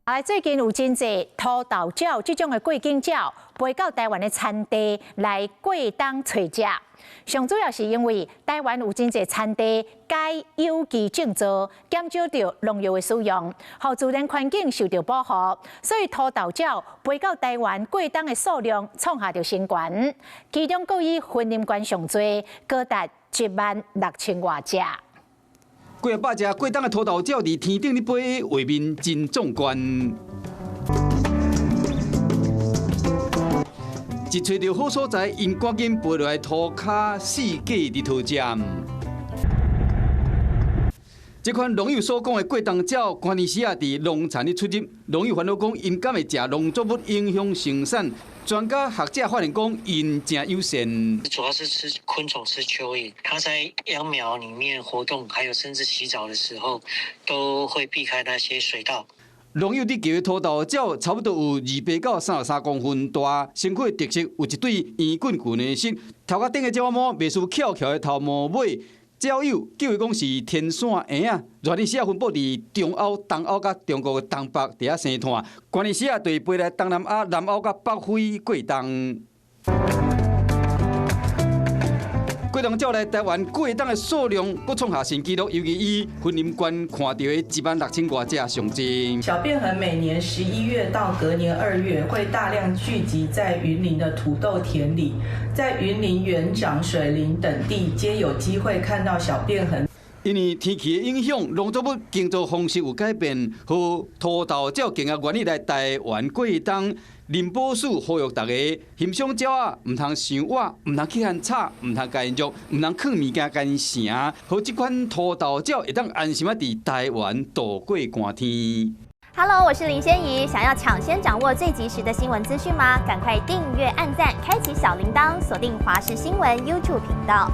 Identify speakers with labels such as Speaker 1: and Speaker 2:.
Speaker 1: 啊，最近有真濟塗豆鳥這種的過境鳥，飛到台灣的田地來過冬揣食。上主要是因為台灣有真濟田地改有機種作，減少著農藥的使用，予自然環境受著保護，所以塗豆鳥飛到台灣過冬的數量創下著新高。其中閣以雲林縣上濟，高達1萬6千外隻。
Speaker 2: 幾仔百隻過冬的塗豆鳥佇天頂咧飛，畫面真壯觀。一揣著好所在，𪜶趕緊飛落來塗跤，四界佇討食。這款農友所講的過冬鳥，舊年時啊佇農田咧出入，農友煩惱講，𪜶敢會食農作物影響生產？專家學者發現講，𪜶誠友善。
Speaker 3: 主要是吃昆蟲、吃蚯蚓。它在秧苗裡面活動，還有甚至洗澡的時候，都會避開那些水道。
Speaker 2: 農友佇叫的塗豆鳥，差不多有200到33公分大，身軀的特色有一對圓滾滾的翼，頭殼頂的鳥仔毛袂輸翹翹的頭毛尾。鳥友叫伊講是天線蠅仔，熱年時啊分布佇中歐、東歐佮中國的東北佇遐生湠，寒年時啊就會飛來東南亞、南歐佮北非過冬。過冬鳥來台灣過冬的數量閣創下新紀錄，尤其以雲林縣看著的1萬6千外隻上濟。
Speaker 4: 小便鴴每年11月到隔年2月會大量聚集在雲林的土豆田裡，在雲林元長、水林等地皆有機會看到小便鴴。
Speaker 2: 因為天氣的影響，農作物耕作方式有改變，予塗豆鳥更加願意來台灣過冬。林博士呼籲大家，欣賞鳥仔，毋通傷倚，毋通去予吵，毋通共𪜶虐，毋通囥物件共𪜶成，予這款塗豆鳥會當安心仔佇台灣度過寒天。
Speaker 5: Hello，我是林仙怡，想要搶先掌握最及時的新聞資訊嗎？趕快訂閱、按讚、開啟小鈴鐺，鎖定華視新聞 YouTube 頻道。